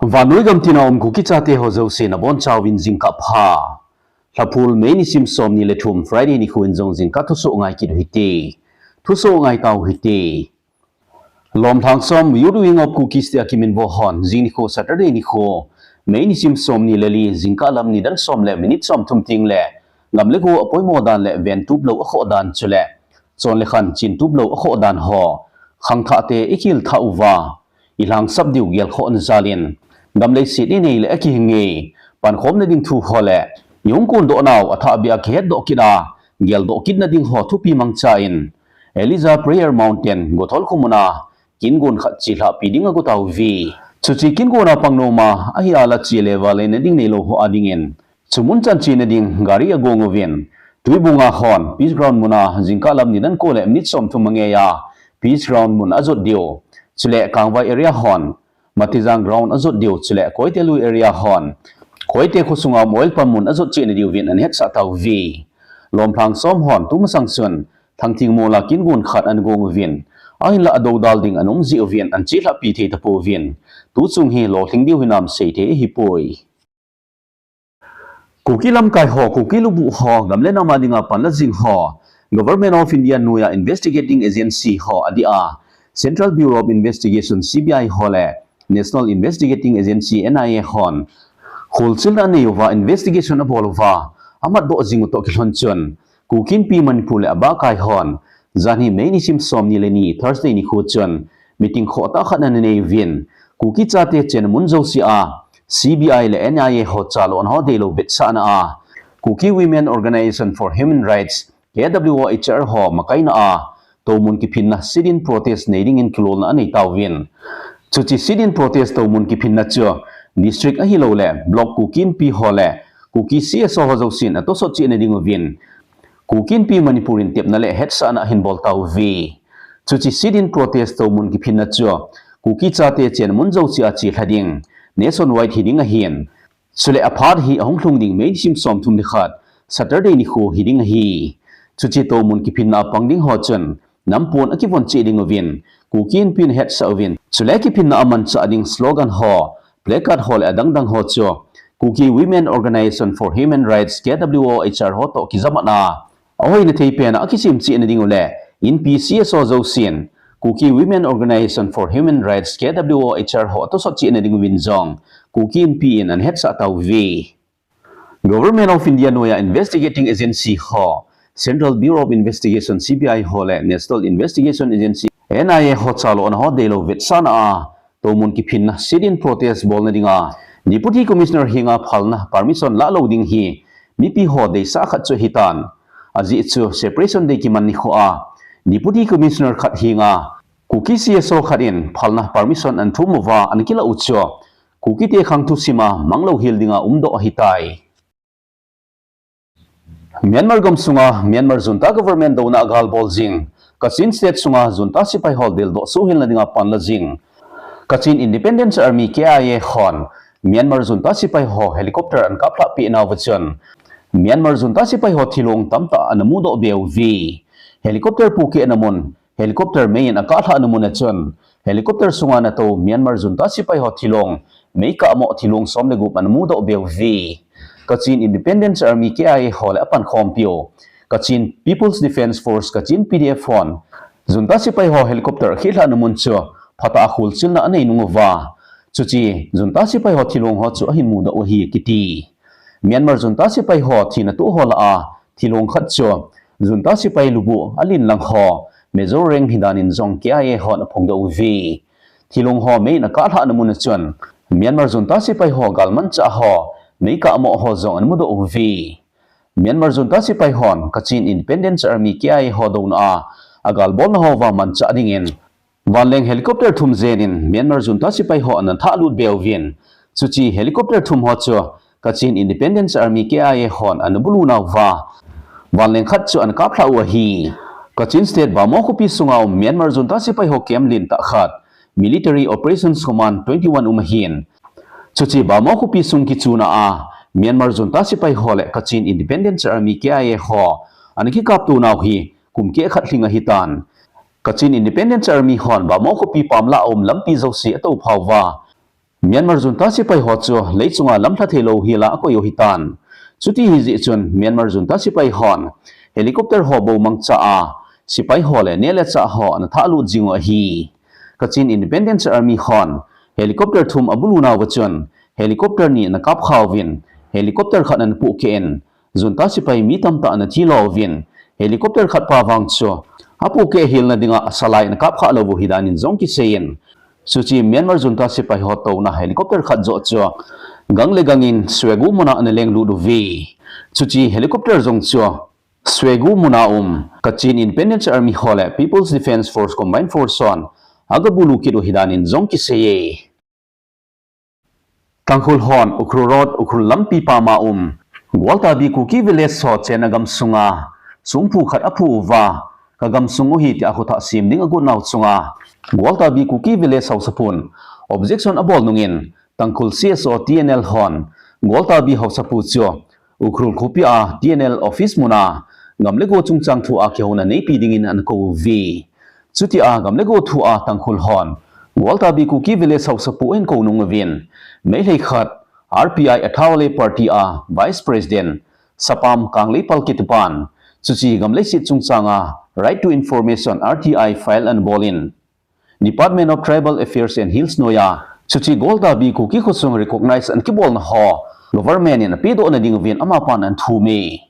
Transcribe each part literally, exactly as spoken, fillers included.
Vannoi gamtina um Kuki chate ho jouse nabonchauvin jingkah pha. Lhaphul May nisim somni le thum Friday nikho in jong jingkah thusoh ngai kit uhite. Thusoh ngai tau hite. Lomlhang som Youth Wing of Kukis tia kiminvo hon jing nikho Saturday nikho May nisim somni le li jingkah lam nidan som le minute somthum teng le gam le go apoimo dan le ventup lou akhoh dan chule chon le khan chintup lou akhoh dan ho khangthah te ikilthah uva ilhangsap diu gelkhoh na jalin gam leiset inei le akihing ngei pankhom nading thu ho le ihung kondoh nau athahbeh a kihetdoh kit a geldoh kit nading ho thupi mangchan Elijah Prayer Mountain Gothol khomuna kingon khat chelhahpi ding ago tauve. Chuche kingon a pang noma ahi a la chele vale nading neilou ho adingin chumun chan chena ding gari agong uvin, Tuibung a hon Peace Ground muna jingkah lam nidan ko le minute somthum angei a Peace Ground mun ajot diu. Chule Kangvai area hon Matijang Ground ajot diu. Chule Koite Lui area hon Koite khosunga oil pump mun ajot chena diuvin anahetsah tauve. Lomlhang som hon tumasang chun Thangthing mol a kingon khat anagong uvin, ahinlah adodal ding anom jeh uvin anchelhahpi thei tapouvin, tuchung hi lolhing diu hinam seithei ahipoi. Kuki lamkai ho, Kuki lubuh ho, gam le nam a dinga panla jing ho, Government of India noiya Investigating Agency ho adia, Central Bureau of Investigation, C B I ho le National Investigating Agency, N I A hon kholchilna anei uva investigation abol uva amatdoh jing u toh kilhon chun, Kuki Inpi Manipur le abahkai hon janhi May nisim somni le ni Thursday nikho chun meeting khohtah khat ananei uvin, Kuki chate chenna mun jouse a C B I le N I A ho chalona ho deilou vetsahna a Kuki Women Organization for Human Rights, K W O H R ho makaina a toumun kiphinna sit-in protest nei dingin kilolna anei tauvin. Chuche sit-in protest toumun kiphinna chu district ahilouleh block Kuki Inpi ho le Kuki C S O ho jousen atosot cheh na ding uvin, Kuki Inpi Manipur in tepna le hetsahna ahin bol tauve. Chuche sit-in protest toumun kiphinna chu Kuki chate chenna mun jouse a chelha ding, nationwide hiding ahin. Chule aphat hi ahung lhung ding May nisim somthum le khat, Saturday nikho hiding ahi. Chuche toumun kiphinna a pang ding ho chun nampon akivon cheh ding uvin, Kuki Inpi in ahetsah uvin, chule kiphinna a manchah ding slogan ho, placard ho le adangdang ho chu Kuki Women Organization for Human Rights, K W O H R ho toh kijamat a ahoina thei pen a akisem cheh na ding u le Inpi C S O jousen Kuki Women Organization for Human Rights, K W O H R ho atosot cheh na ding uvin jong Kuki Inpi in anahetsah tauve. Government of India noiya Investigating Agency ho, Central Bureau of Investigation, C B I ho le National Investigation Agency, N I A ho chalona ho deilou vetsahna a toumun kiphinna sit-in protest bolna dinga Deputy Commissioner henga phalna permission lah lou ding hi mipi ho deisah khat chu ahitan. Ajeh chu Separation Day kiman nikho a Deputy Commissioner khat henga Kuki C S O khat in phalna permission anathum uva anakilah u chu Kukite khang thusim a manglou hel dinga umdoh ahitai. Myanmar gam sunga Myanmar junta government douna a gal bol jing, Kachin State sunga junta sepai ho deldoh suhilna dinga panla jing, Kachin Independence Army, K I A hon Myanmar junta sepai ho helicopter anakaplhah peh nauva chun Myanmar junta sepai ho thilong tamtah anamudoh beh uve. Helicopter pohkehna mun helicopter mei in akaplhahna mun a chun helicopter sunga anatou Myanmar junta sepai ho thilong meikah mo thilong som le gup anamudoh beh uve. Kachin Independence Army, K I A ho le apankhompiu Kachin People's Defence Force, Kachin P D F hon junta sepai ho helicopter akhehlhahna mun chu phatah a kholchilna anei nung uva, chuche junta sepai ho thilong ho chu ahin mudoh u ahi akiti. Myanmar junta sepai ho thina toh ho lah a thilong khat chu junta sepai lubuh alen lang ho Major rank hidan in jong K I A hon aphongdoh uve. Thilong ho mei in akaplhahna mun a chun Myanmar junta sepai ho galmanchah ho meikah mo ho jong anamudoh uve. Myanmar junta sepai hon Kachin Independence Army, K I A ho douna a agalbolna ho vang manchah dingin vanleng helicopter thum jen in Myanmar junta sepai ho anathalut beh uvin, chuche helicopter thum ho chu Kachin Independence Army, K I A hon anabulu nauva vanleng khat chu anakaplhah u ahi. Kachin State Bhamo khopi sunga um Myanmar junta sepai ho camp lentah khat, Military Operations Command twenty-one um ahin, chuche Bhamo khopi sung kichuna a Myanmar junta sepai ho le Kachin Independence Army, K I A ho anakikapto nau hi kum keh khat lhing ahitan. Kachin Independence Army hon Bhamo khopi pamlah a um lampi jouse atoupha uva, Myanmar junta sepai ho chu lei chunga lamlha thei lou hila akoi u hitan. Chuti hijeh chun Myanmar junta sepai hon helicopter ho bou mangcha a sepai ho le neh le chah ho ana thahlut jing u ahi. Kachin Independence Army hon helicopter thum abulu nauva chun helicopter ni ana kapkha uvin helicopter khat ana pohkeh in, junta sepai mi tamtah ana thilo uvin, helicopter khat pa vang chu apohkeh hilna dinga asalai ana kapkha lou u hidan in jong kiseiyin. Chuche Myanmar junta sepai ho touna helicopter khat joh chu gang le gang in Swegu muna ana lenglut uve. Chuche helicopter jong chu Swegu muna um Kachin Independence Army ho le People's Defence Force Combined Force hon agabulu kit u hidan in jong kiseiye. Tangkhul hon Ukhrul Road, Ukhrul lampi pama um Gwaltabi Kuki Village ho chenna gamsunga songphu khat aphu uva, ka gamsung u ahi tia khothah sem ding agot nau chunga Gwaltabi Kuki Village haosapun objection abol nungin Tangkhul C S O T N L hon Gwaltabi haosapu chu Ukhrul khopia T N L office muna gam le go chungchang thua kihouna neipi dingin ana kou uve. Chutia gam le go thua Tangkhul hon Gwaltabi Kuki Village haosapu ahin kou nung uvin, Meitei khat R P I Athawale Party a Vice President Sapam Kangleipal kitupan chuche gam leiset chungchanga Right to Information R T I file ana bolin, Department of Tribal Affairs and Hills noiya chuche Gwaltabi Kuki khosung recognize ana kibolna ho government in apedoh na ding uvin amapan ana thume.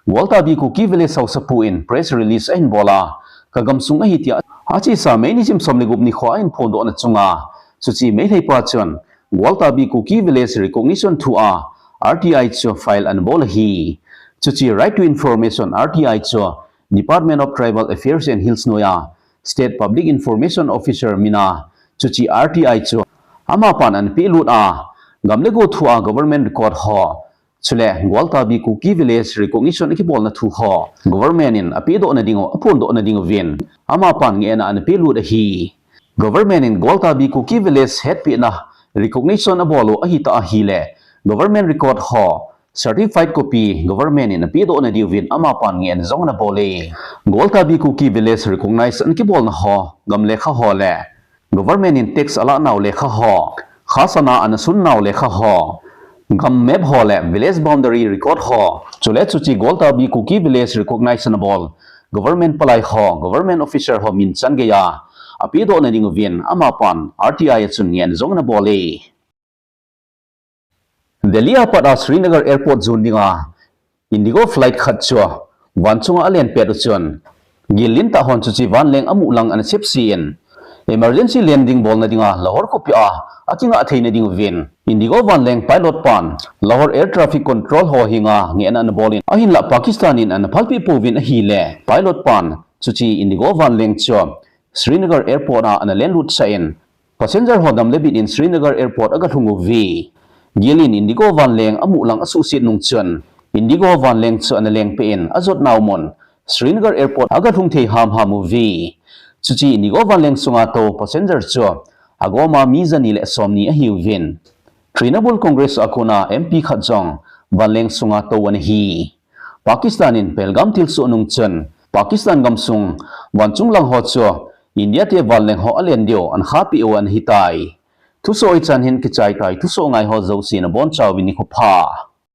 Gwaltabi Kuki Village haosapu in press release ahin bola, ka gamsung ahi tia achesa May nisim som le gup nikho ahin phondohna chunga chuche Meitei pa chun Gwaltabi Kuki Village recognition thua R T I chu file ana bol ahi. Chuche Right to Information R T I chu Department of Tribal Affairs and Hills noiya State Public Information Officer mina chuche R T I chu amapan ana pelut a, gam le go thua government record ho, chule Gwaltabi Kuki Village recognition akibolna thu ho government in apedoh na ding u, aphondoh na ding uvin amapan ngehna ana pelut ahi. Government in Gwaltabi Kuki Village hetpina recognition abol u ahitah ahile government record ho certified copy government in apedoh na diuvin amapan ngehna jong ana bole. Gwaltabi Kuki Village recognize ana kibolna ho gam lekha ho le government in tax alah nau lekha ho, khajana ana sun nau lekha ho, gam map ho le village boundary record ho, chule chuche Gwaltabi Kuki Village recognize ana bol government palai ho, government officer ho min chan geiya apedoh na ding uvin amapan R T I a chun ngehna jong ana bole. Delhi a pat a Srinagar Airport jon dinga Indigo flight khat chu van chunga alen pet u chun, gillin tah hon chuche vanleng amu lang ana sepse in, emergency landing bolna dinga Lahore khopia akingah theina ding uvin Indigo vanleng pilot pan Lahore Air Traffic Control ho henga ngehna ana bolin, ahinlah Pakistan in ana phalpeh pouvin ahile pilot pan chuche Indigo vanleng chu Srinagar Airport a ana lenlut sah in, passenger ho dam le bit in Srinagar Airport agalhung uve. Gillin Indigo vanleng amu lang asuhset nung chun, Indigo vanleng chu ana lengpeh in ajot nau mun Srinagar Airport agalhung thei hamham uve. Chuche Indigo vanleng sunga tou passenger chu agoma mi jani le somni ahiuvin, Trinamool Congress a kona M P khat jong vanleng sunga tou ana hi. Pakistan in Pahalgam thilsoh nung chun Pakistan gamsung vanchung lang ho chu India te vanleng ho alen diu ana khahpeh u ana hitai. Thusoh hichan hin kichai tai, thusoh ngai ho jouse nabonchauvin nikho pha.